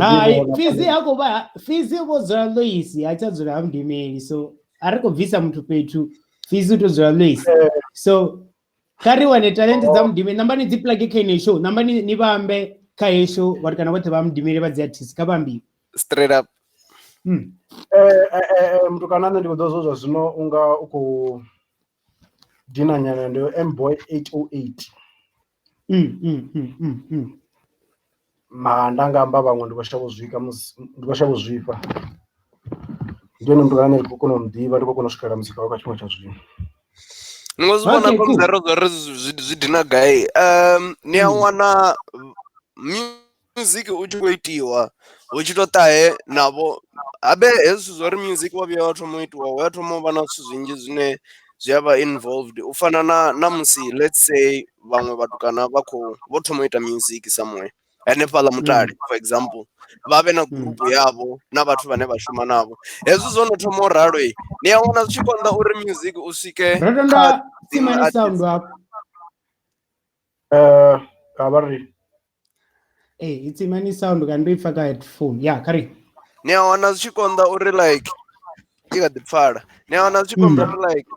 S4: Hai, Fizi ha khou vha Fizi vho dzula Loisi, ha tsha dzula ha mudimeli, so a ri khou bvisa muthu fhethu. Fizi u to dzula Loisi. So kha ri wane talent dza mudimeli, nambani dzi plug kha ine show, nambani ni vha ambe kha heyi show, vhatukana vhoṱhe vha mudimeli vha dzi artist kha vha ambiwe.
S5: Straight up.
S6: Mutukana nṋe ndi khou ḓo zwa zwino unga u khou dinanyana ndi Mboy 808. Mara nda nga amba vhaṅwe ndi khou shavha u zwika musi ndi khou shavha u zwifha. Ndi hone mutukana ane ndi khou kona u muḓivha, ndi khou kona u swikelela muzika wawe kha tshifhinga tsha zwino.
S5: Ni ngo zwi vhona
S4: Okay, cool.
S5: zero zwo ri zwi dina gai. Ni a wana music u tshi khou itiwa hu tshi to ṱahe navho habe hezwi zwithu zwa uri music wa vhuya wa thoma u itiwa hu a thoma u vha na zwithu zwinzhi zwine zwi a vha involved, u fana na musi let's say vhaṅwe vhatukana vha khou vho thoma u ita music somewhere hanefhaḽa Mutale for example, vha vhe na group yavho na vhathu vhane vha shuma navho. Hezwi zwo no thoma u ralo ni a wana zwi tshi konḓa uri music u swike
S4: Ro
S5: kha
S4: tonda
S5: dziṅwe
S4: tsimani sound
S5: artist.
S4: hafho.
S6: A vha ri
S4: Tsimani sound kana ndo i pfa kha headphone. Yeah, kha ri.
S5: Ni a wana zwi tshi konḓa uri like i kha ḓi pfala. Ni a wana zwi tshi konḓa uri like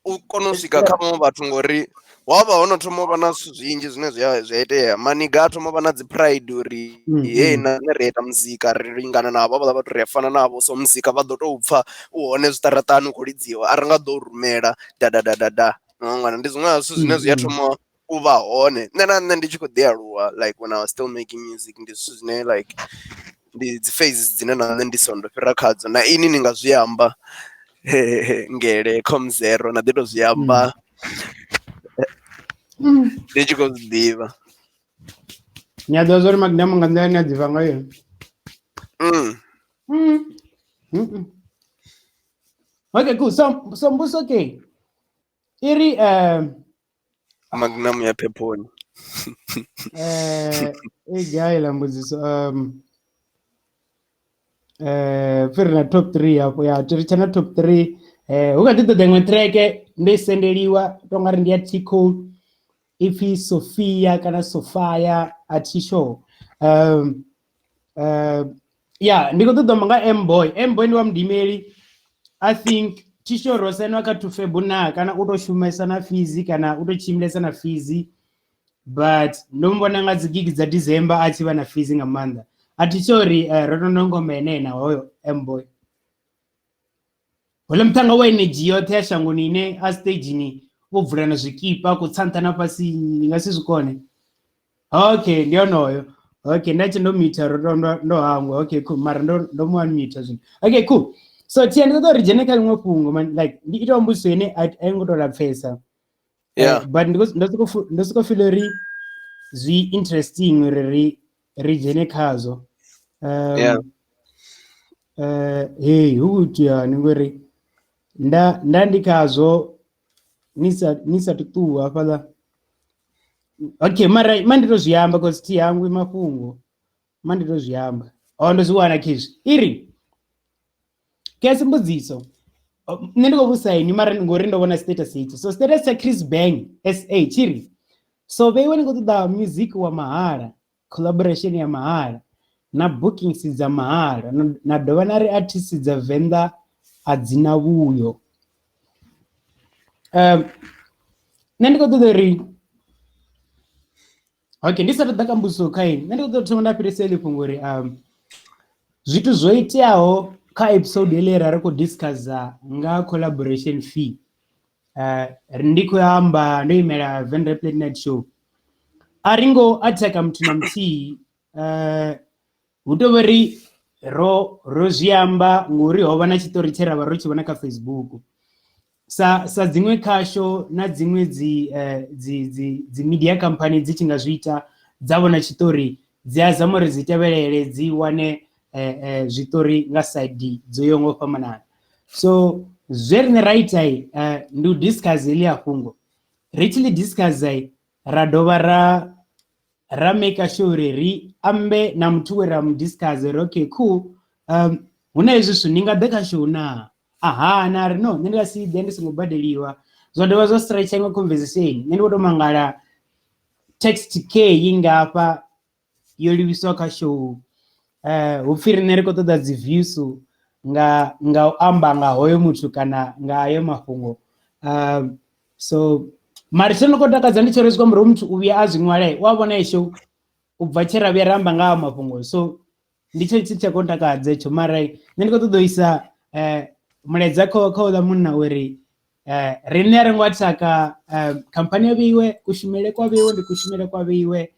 S5: u kone u swika kha vhaṅwe vhathu ngori wa vha ho no thoma u vha na zwithu zwinzhi zwine zwi a itea. Maniga a thoma u vha na dzi pride uri hey na nṋe ri ita muzika, ri lingana navho havhaḽa vhathu ri a fana navho, so muzika vha ḓo tou pfha u hone zwiṱaraṱani u khou lidziwa, a ri nga ḓo rumela da da da da da. Ṅwana ndi zwiṅwe zwa zwithu zwine zwi a thoma u vha hone. Nṋe na nṋe ndi tshi khou ḓi aluwa like when I was still making music, ndi zwithu zwine like ndi dzi phases dzine na nṋe ndi so ndo fhira khadzo, na ini ni nga zwi amba ngele com zero na ḓi to zwi amba ndi tshi khou zwi ḓivha.
S4: Ni a ḓivha zwa uri Magnum nga nḓila ine a ḓivha ngayo. Okay, cool. So mbuso ke iri
S5: Magnum ya phephoni.
S4: I gai la mbudziso firi na top 3 hapo ya tiri tshana top 3 Hu kha ḓi ṱoḓa iṅwe track ndo i sendeliwa to nga ri ndi ya T Cole ipfi Sophia kana Sofia a thi sure. Ya ndi khou ṱoḓa amba nga M Boy. M Boy ndi wa mudimeli. I think thi sure ro sainwa kha Tufebu na kana u to shumesa na Fizzy kana u to tshimbilesa na Fizzy, but ndo mu vhona nga dzi gig dza December a tshi vha na Fizzy nga maanḓa. A thi sure uri ro to ndongoma ene na hoyo M Boy. Hola muṱhannga wa energy yoṱhe ya shangoni ine a stagini vho bvula na zwikipa khou tsa nṱha na fhasi, ndi nga si zwi kone. Okay, ndi onoyo. Okay, nda tshi ndo mutha ro to ndo hangwa. Okay, cool. Mara ndo mu unmute zwino. Okay, cool. So Tia, ndi ṱoḓa uri dzhene kha ḽiṅwe fhungo man, like ndi ita mbudziso ine a i ngo to lapfesa.
S5: Yeah.
S4: But ndo soko feel uri zwi interesting uri ri dzhene khazwo.
S5: Yeah.
S4: Hey, hu itea ni ngori nda ndi khazwo ni sa ṱuwa hafhaḽa. Okay, mara ma ndi to zwi amba cause thi hangwi mafhungo. Ma ndi to zwi amba. Oh, ndo zwi wana khezwi. Iri kesi mbudziso. Nṋe ndi khou vhusa ini mara ngori ndo vhona status itshi. So status tsha Chris Bang SA tshiri so vheiwe ni khou ṱoḓa music wa mahala, collaboration ya mahala na bookings dza mahala na dovha na ri artists dza Venḓa a dzina vhuyo. Nṋe ndi khou ṱoḓa uri okay, ndi sa ṱoḓa ka mbudziso kha ini, nṋe ndi khou ṱoḓa thoma nda fhirisa heḽi fhungo uri zwithu zwo iteaho kha episode heḽi ra ri khou discussa nga collaboration fee. Ndi khou amba ndo imela Venrap Late Night Show. A ri ngo attack muthu na muthihi, hu tou vha ri ro zwi amba ngori ho vha na tshiṱori tshe ra vha ro tshi vhona kha Facebook. Sa dziṅwe khasho na dziṅwe dzi media company dzi tshi nga zwi ita dza vhona tshiṱori dzi a zama uri dzi tevhelele dzi wane zwiṱori nga side dzo yaho nga u fhambanana. So zwe riṋe ra ita ndi u discuss heḽi fhungo, ri tshi ḽi discuss ra dovha ra make sure uri ri ambe na muthu we ra mu discuss uri okay cool, hu na hezwi zwithu ni nga ḓa kha show na? Aha, na ri no, nṋe ndi nga si ḓe ndi songo badeliwa. Zwa dovha zwa stretch iṅwe conversation. Nṋe ndi vho to mangala text K i ngafha yo livhiswa kha show. Hu pfi riṋe ri khou ṱoḓa dzi views nga u amba nga hoyo muthu kana nga ayo mafhungo. So mara tshino khou takadza ndi tsho ri zwi uri muthu u vhuya a zwi ṅwale, u a vhona show u bva tshe ra vhuya ra amba nga ha mafhungo. So ndi tsho tshi tsha khou takadza hetsho. Mara nṋe ndi khou ṱoḓa u isa mulaedza kha uḽa munna uri riṋe a ri ngo athaka khamphani ya vheiwe, kushumele kwa vheiwe ndi kushumele kwa vheiwe.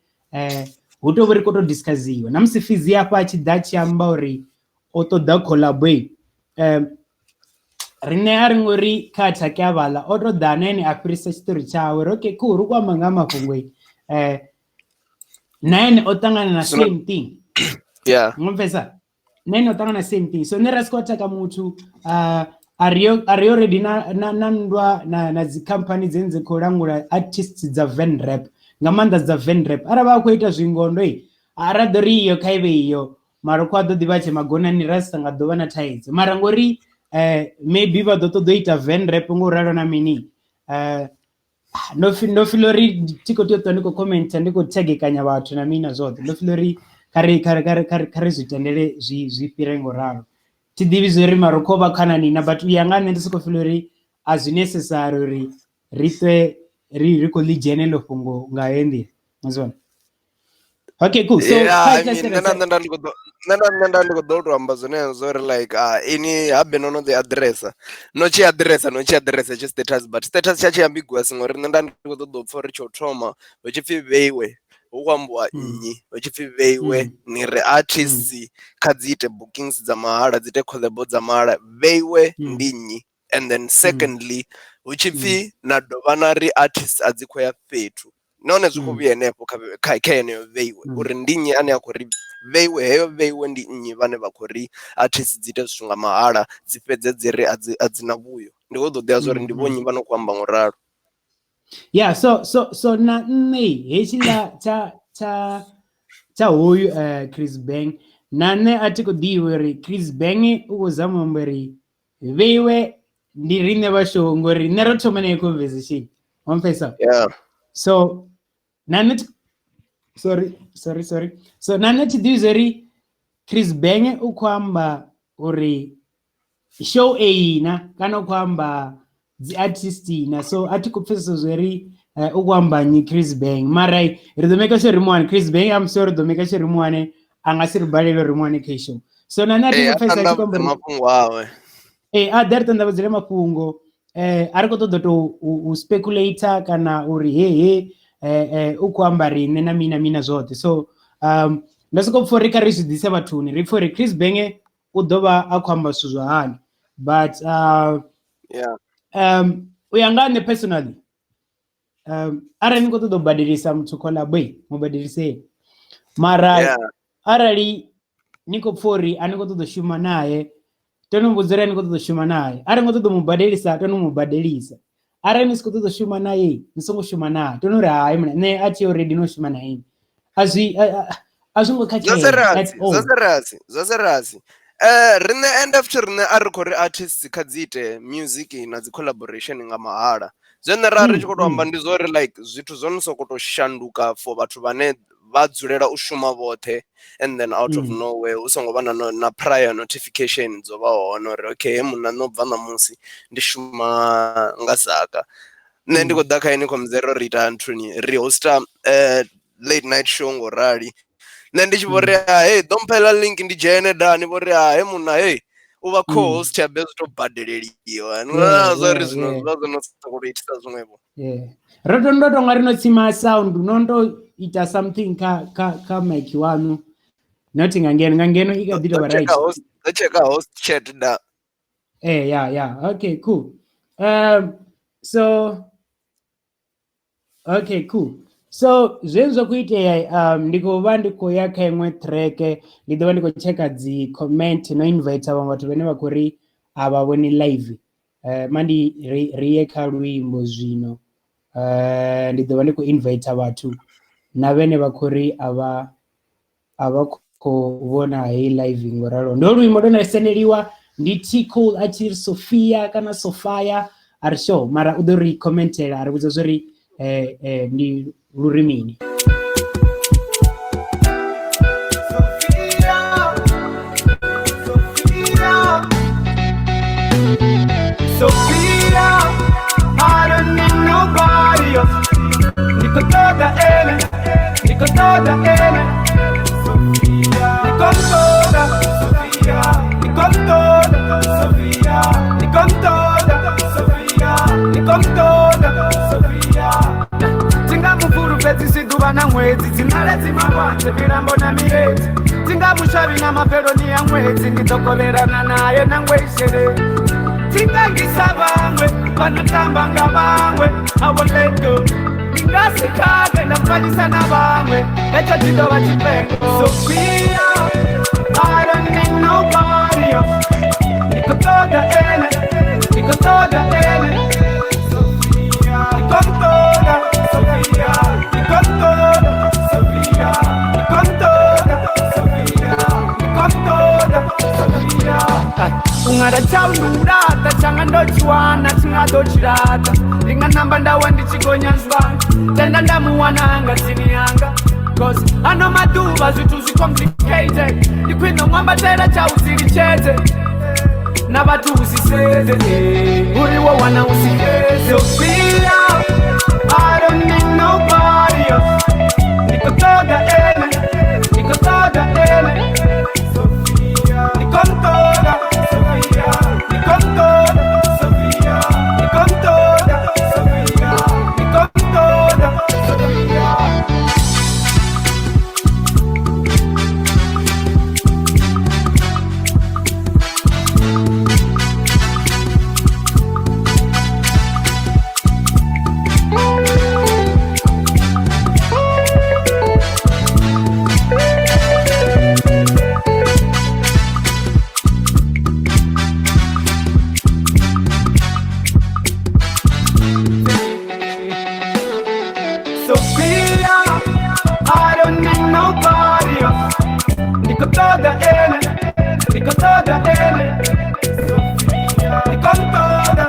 S4: Hu tou vha ri khou tou discussiwa. Na musi Fizzy hafha a tshi ḓa a tshi amba uri o ṱoḓa collab, riṋe a ri ngo ri kha athake a vhaḽa, o tou ḓa na ene a fhirisa tshiṱori tshawe ri okay cool, ri khou amba nga ha mafhungo na ene o ṱangana na same thing.
S5: Yeah.
S4: Ngo pfesa? Na ene o ṱangana na same thing. So nṋe ra si khou athaka muthu, a ri already na nndwa na dzi company dzine dzi khou langula artists dza Venrap, nga maanḓa dza Venrap. Arali vha khou ita zwingondo, a ra ḓo ri iyo kha ive iyo, mara kho a ḓo ḓivha tshe magonani ra sa nga ḓo vha na thaidzo. Mara ngori maybe vha ḓo ṱoḓa u ita Venrap ngo ralo na mini, ndo feel uri thi khou tea u ṱwa ndi khou commenta ndi khou thegekanya vhathu na mini na zwoṱhe. Ndo feel uri kha ri zwi tendele zwi fhire ngo ralo. Thi ḓivhi zwo uri mara kho vha khanani na, but u ya nga nṋe ndi soko feel uri a zwi necessary uri ri ṱwe ri khou ḽi dzhena heḽo fhungo nga heyo nḓila. Mazwona. Okay, cool. So
S5: yeah,
S4: kha
S5: I mean,
S4: ita
S5: nṋe na nṋe nda ndi khou ḓo nṋe na nṋe nda ndi khou ḓo to amba zwone zwo uri like ini habe no no ḓi addressa, no tshi addressa, no tshi addressa tshi status, but status tsha tshi ambiguous ngori nṋe nda ndi khou ṱoḓa u pfha uri tsho thoma hu tshi pfhi vheiwe hu khou ambiwa nnyi, hu tshi pfhi vheiwe ni ri artists kha dzi ite bookings dza mahala, dzi ite collab dza mahala, vheiwe ndi nnyi? And then secondly hu tshi pfhi na dovha na ri artists a dzi khou ya fhethu, nahone zwi khou vhuya henefho kha yeneyo vheiwe uri ndi nnyi ane a khou ri vheiwe, heyo vheiwe ndi nnyi vhane vha khou ri artists dzi ite zwithu nga mahala dzi fhedze dzi ri a dzina vhuyo. Ndi khou ḓo ḓivha zwa uri ndi vhonnyi vha no khou amba ngo ralo.
S4: Yeah, so na nṋe hetshiḽa tsha hoyu Chris Bang, na nṋe a thi khou ḓivha uri Chris Bang u khou zama u amba uri vheiwe Ndi riṋe vha show ngori riṋe ro thoma nayo conversation. Wa mpfesa?
S5: Yeah.
S4: So na nṋe sorry sorry sorry. So na nṋe thi ḓivhi zwori Chris Benge u khou amba uri show eyi na kana u khou amba dzi artist na, so a thi khou pfesesa zwori u khou amba nnyi Chris Bang, mara ri ḓo make sure ri mu wane Chris Bang. I'm sorry, ri ḓo make sure ri mu wane, a nga si ri balele ri mu wane kha show. So na nṋe a thi
S5: Ee,
S4: khou
S5: a
S4: pfesesa, a thi khou amba
S5: ṱanḓavhudze
S4: uri
S5: mafhungo awe.
S4: Ee, a ḓe ri ṱanḓavhudzele mafhungo. A ri khou ṱoḓa to u speculator kana uri he he u khou amba riṋe na mina mina zwoṱhe. So nda soko pfha uri kha ri zwi ḓise vhathuni, ri pfha uri Chris Benge u ḓo vha a khou amba zwithu zwa hani. But
S5: Yeah.
S4: U ya nga nṋe personally, arali ni khou ṱoḓa u badelisa muthu collab, mu badeliseni. Mara
S5: Yeah.
S4: arali ni khou pfha uri a ni khou ṱoḓa u shuma naye, to no vhudza uri a ni khou ṱoḓa u shuma naye. Arali ni khou ṱoḓa u mu badelisa, to no mu badelisa. Arali ni si khou ṱoḓa u shuma naye, ni songo shuma naye. To no uri hai mna, nṋe a thi already no shuma na ini. A zwi a zwi ngo
S5: Zwa
S4: khakhea at
S5: serious,
S4: all.
S5: zwa serious, zwa serious. Riṋe ende futhi riṋe a ri khou ri artists kha dzi ite music na dzi collaboration nga mahala. Zwine ra ri tshi khou to amba ndi zwa uri like zwithu zwo no sokou to shanduka for vhathu vhane vha dzulela u shuma vhoṱhe, and then out of nowhere hu songo vha na na prior notification dzo vha hone uri okay, he munna no bva ṋamusi ndi shuma nga Zaka. Nṋe ndi khou ḓa kha ini khomzero, ri ita nthuni, ri hosta late night show ngo rali. Nṋe ndi tshi vho ri hey, ḓo mpha link ndi dzhene dani, vho ri he munna hey, u vha co-host ya be zwi to badeleliwa. Ni vhona zwa uri zwino zwi vha zwo no sokou to itisa zwiṅwevho.
S4: Yeah. Ro to ndo tonga ri no tsima sound, no to ita something kha kha kha mic wanu. Not nga ngeno, nga ngeno i kha ḓi tovha right.
S5: Ḓo checka host chat da.
S4: Yeah, yeah. Okay, cool. So okay, cool. So zwezwi zwa khou itea, ndi khou vha ndi khou ya kha iṅwe track, ndi ḓo vha ndi khou checka dzi comment no invite vhaṅwe vhathu vhane vha khou ri a vha vhoni live. Ma ndi ri ye kha luimbo zwino. Ndi ḓo vha ndi khou invite vhathu na vhene vha khou ri a vha khou vhona heyi live ngo ralo. Ndo luimbo ndo na sendeliwa ndi T Cool a tshi ri Sophia kana Sofia, a ri sure, mara u ḓo ri commentela a ri vhudza zwori ndi luri mini.
S8: Sophia, I don't need nobody else. Niko toda ene, niko toda ene. Sophia, niko toda, Sophia, niko toda, Sophia, niko toda, Sophia, niko toda, Sophia. Tingamuvuru fedzi siduva na mwedzi, dzinale dzimawanje milambo na miredzi. Tingamushavi na maperoni ya mwedzi, ndidzokoverana naye nangweishere. Tingangisa vamwe vanotamba nga vamwe, I won't let go. Ndingasikave ndafanyisa na vamwe, echo chidova chipengo. Sophia, I don't need nobody else. Niko toda ene, niko toda ene. Sophia, niko toda, Sophia, niko toda, Sophia, niko toda, Sophia, niko toda, Sophia. Ungada chaundurata changa ndochiwana chingadochirata ndinganamba ndawa ndichigonya zvanga tenda ndamuwana anga tsini yanga. Cause ano maduva zvithu zvicomplicated, ndikwino mwambatela chausiri chete na vhathu usiseze uriwo wana usiyeze. Sophia, I don't need nobody else. Niko toda ene, niko toda ene. Sophia, niko toda, Sophia, niko toda, Sophia, niko toda, Sophia, niko toda, Sophia. Sophia, I don't need nobody else. Niko toda ene, niko toda ene. Sophia, niko toda,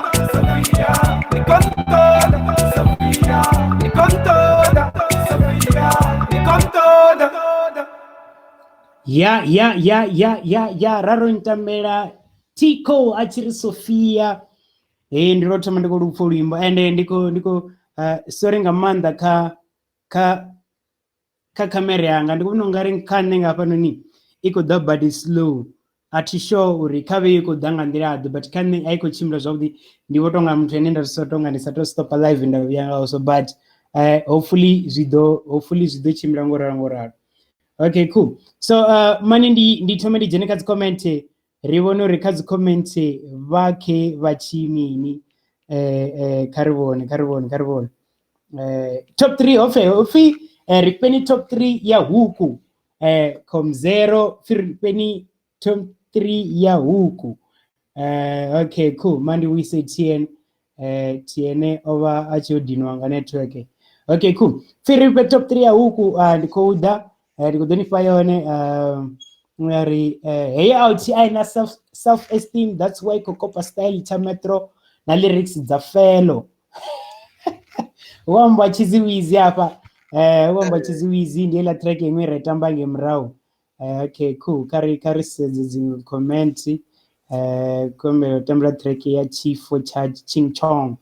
S4: Ya ya ya ya ya ya ra ro ntamela Tico a tshi ri Sophia. Hey, ndi lwo thoma ndi khou lupfa luimbo ende ndi khou ndi khou sorry nga maanḓa kha kha kha khamera yanga ndi vhona ungari kha nṋe nga hafhanoni i khou ḓa badi slow a thi sure uri kha vhe i khou ḓa nga nḓila ḓe but kha nṋe a i khou tshimbila zwavhuḓi ndi vho tonga muthu ane nda sa tonga ndi sa to stopa live nda vhuya ngaho so but hopefully zwi ḓo hopefully zwi ḓo tshimbila ngo ralo ngo ralo. Okay, cool. So mani ndi ndi thome ndi dzhene kha dzi comment ri vhone uri kha dzi comment vha khe vha tshi mini kha ri vhone kha ri vhone kha ri vhone top 3 hopfe hopfi ri fheni top 3 ya huku com 0 pfi ri fheni top 3 ya huku. Okay, cool. Mandi we say TN TN o vha a tshi yo dinwa nga network. Okay, cool. Pfi ri fhe top 3 ya huku ndi khou ḓa ndi khou ḓo ni fha yone ya ri heyi out a ina self esteem, that's why khou kopa style tsha metro na lyrics dza felo. Hu amba tshiziwizi hafha hu amba tshiziwizi ndi heiḽa track iṅwe ra tamba nge murahu. Okay, cool. Kha ri sedze dziṅwe comment. Kombela u tambela track ya Chifo tsha Ching Chong.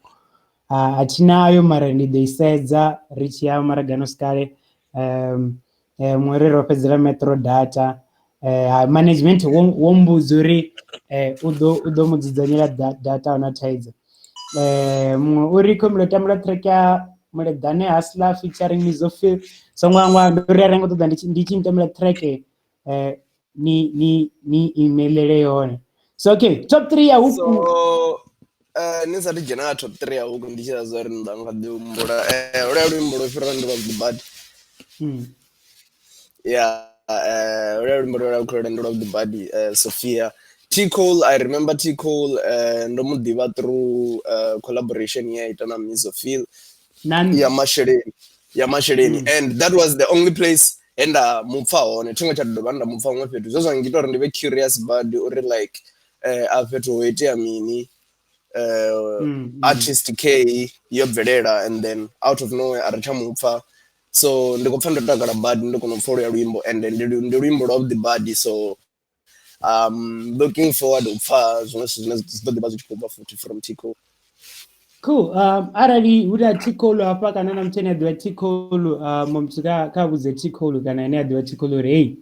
S4: A thi nayo mara ndi ḓo i sedza ri tshi ya maragano sikale. Muṅwe ri ro fhedzela metro data. Management wo mbudza uri u ḓo mu dzudzanyela data huna thaidzo. Muṅwe uri khombela u tambela track ya Muleḓane Hustler featuring Mizofil. So ṅwaha ndo ri a rengo ṱoḓa ndi tshi tambela track ni ni emailele yone. So okay, top 3 ya huku.
S5: So ni sa dzhena kha top 3 ya huku ndi tshi zwa uri nda nga ḓi humbula holuya luimbo lwo fhira ndi lwa bad. Yeah, holuya luimbo lwo khou ndi lwa bad Sophia. T Cole, I remember T Cole ndo mu ḓivha through collaboration ye ita na Mizofil ya masheleni and that was the only place enda mupfa hone thingo tsha dovha nda mupfa huṅwe fhethu zwe zwa ngita uri ndi vhe curious bad uri like a fhethu ho itea mini artist K yo bvelela and then out of nowhere a ri tsha mupfa. So ndi khou pfa ndo takala bad ndo kona u pfa luya luimbo and ndi luimbo lwa vhuḓi badi. So looking forward u pfa zwiṅwe zwithu zwine zwi ḓo ḓivha zwi tshi khou bva futhi from T Cole.
S4: Cool. Arali hu na T Cole hafha kana na muthu ane a ḓivha T Cole, muthu kha vhudze T Cole kana ane a ḓivha T Cole uri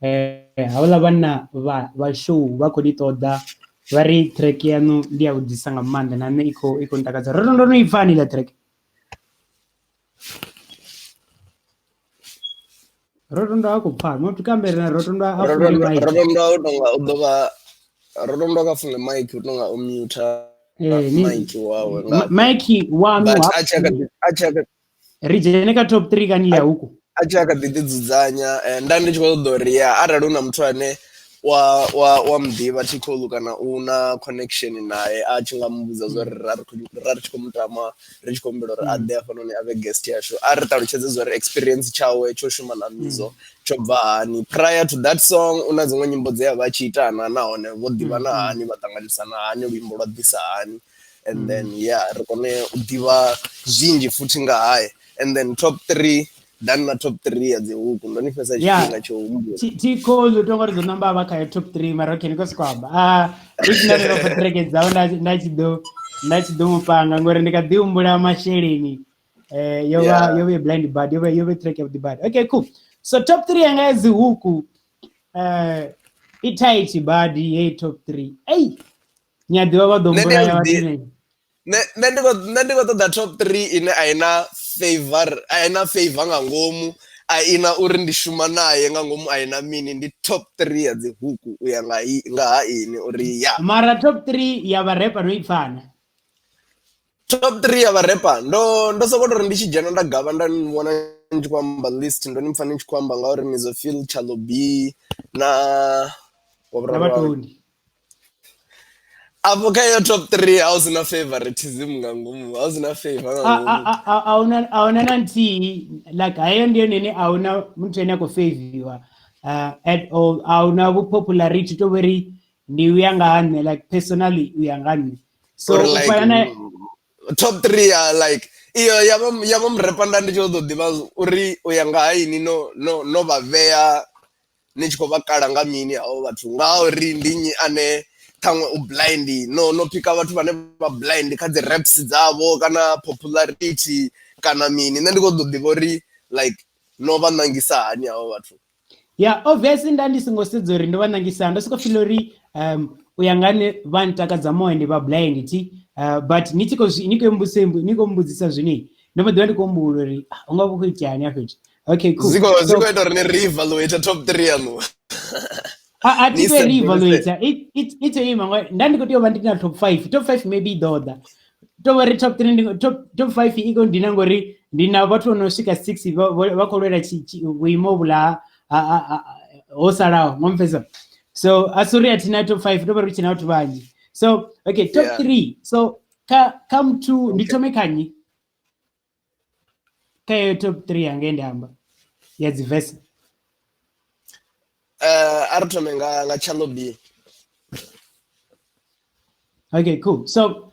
S4: hey havhaḽa vhanna vha show vha khou ni ṱoḓa vha ri track yaṋu ndi ya vhuḓisa nga maanḓa na nṋe i khou ntakadza. Ro ndo no i pfa hani ḽa track? Rotondo a khou pfa muthu kambere na Rotondo a funge mic.
S5: Rotondo u tonga u ḓo vha Rotondo ka funge mic u tonga u mute mic wawe nga
S4: mic wanu ri dzhene kha top 3 kani ya huku
S5: a tshi kha ḓi dzudzanya. Nda ndi tshi khou ṱoḓa uri ya arali hu na muthu ane wa muḓivha T Cole kana u na connection naye a tshi nga muvhudza zwa uri ra ri tshi khou mutama ri tshi khou humbela uri a ḓe hafhanoni a vhe guest yashu a ri ṱalutshedze zwa uri experience tshawe tsho shuma na Mizo tsho bva hani prior to that song u na dziṅwe nyimbo dze a vha tshi itana nahone vho ḓivhana hani vha ṱanganyisana hani luimbo lwa ḓisa hani and then yeah ri kone u ḓivha zwinzhi futhi nga hae and then top 3 done na top 3 ya dzi huku ndo ni fhesa tshifhinga tsho humbula.
S4: T Cole u tonga ri ḓo namba vha kha top 3 mara okay ni khou sokou amba. Hu tshi nda ndo pfa track dzawe nda tshi ḓo mu panga ngori ndi kha ḓi humbula masheleni. Yo vha blind bad yo vha track ya vhuḓi bad. Okay, cool. So top 3 yanga ya dzi huku i tight bad hey top 3. Hey ni a ḓivha vha ḓo humbula ya vhathu.
S5: Nṋe ndi khou ṱoḓa top 3 ine a ina favor, a ina favor nga ngomu, a ina uri ndi shuma naye nga ngomu, a ina mini. Ndi top 3 ya dzi huku u ya nga ha ini uri ya.
S4: Mara top 3 ya vharepa no ipfana.
S5: Top 3 ya vharepa ndo soko tori ndi tshi dzhena nda gavha nda vhona ndi tshi khou amba list ndo ni pfa ni tshi khou amba ngauri Mizofil, Chalo B na
S4: Vhatoni.
S5: Afho kha iyo top 3 ha usina favoritism nga ngomu, ha usina favor nga ngomu.
S4: Ahuna na nthihi like heyo ndi yone ine ahuna muthu ane a khou faviwa at all. Ahuna vhu popularity to vhori ndi uya nga ha nṋe like personally uya nga nṋe. So
S5: like, top 3 ya like iyo ya vha murepa nda ndi tshi ḓo ḓivha uri uya nga ha ini no vha vhea. Ni tshi khou vha kala nga mini havho vhathu, ngauri ndi nnyi ane ṱhaṅwe u blind, no phika vhathu vhane vha blind kha dzi raps dzavho kana popularity kana mini. Nṋe ndi khou ḓo ḓivha uri like no vha ṋangisa hani havho vhathu.
S4: Yeah, obviously nda ndi songo sedza uri ndo vha ṋangisa, ndo soko feel uri u ya nga nṋe vha ntakadza more ndi vha blind thi, but ni tshi khou ni khou mbudzisa, ni khou mbudzisa zwine ndo mbo ḓivha ndi khou humbula uri hu nga vha hu khou itea hani afho. Okay, cool.
S5: Zwi khou ita uri ni re-evaluate top 3 yaṋu.
S4: A thi khou re-evaluate, i tou ima ngori nda ndi khou tea u vha ndi na top 5. Top 5 maybe i ḓo ḓa. To vha ri top 3 ndi top 5 i khou ndina ngori ndi na vhathu vho no swika 6 vha khou lwela vhuimo vhula ho salaho, ngo mpfesa. So a si uri a thina top 5, to vha ri tshina vhathu vhanzhi. So okay, top 3. So kha muthu ndi thome kha nnyi? Kha heyo top 3 yanga ndi amba ya dzi verse.
S5: A ri thome nga Chalo B.
S4: Okay, cool. So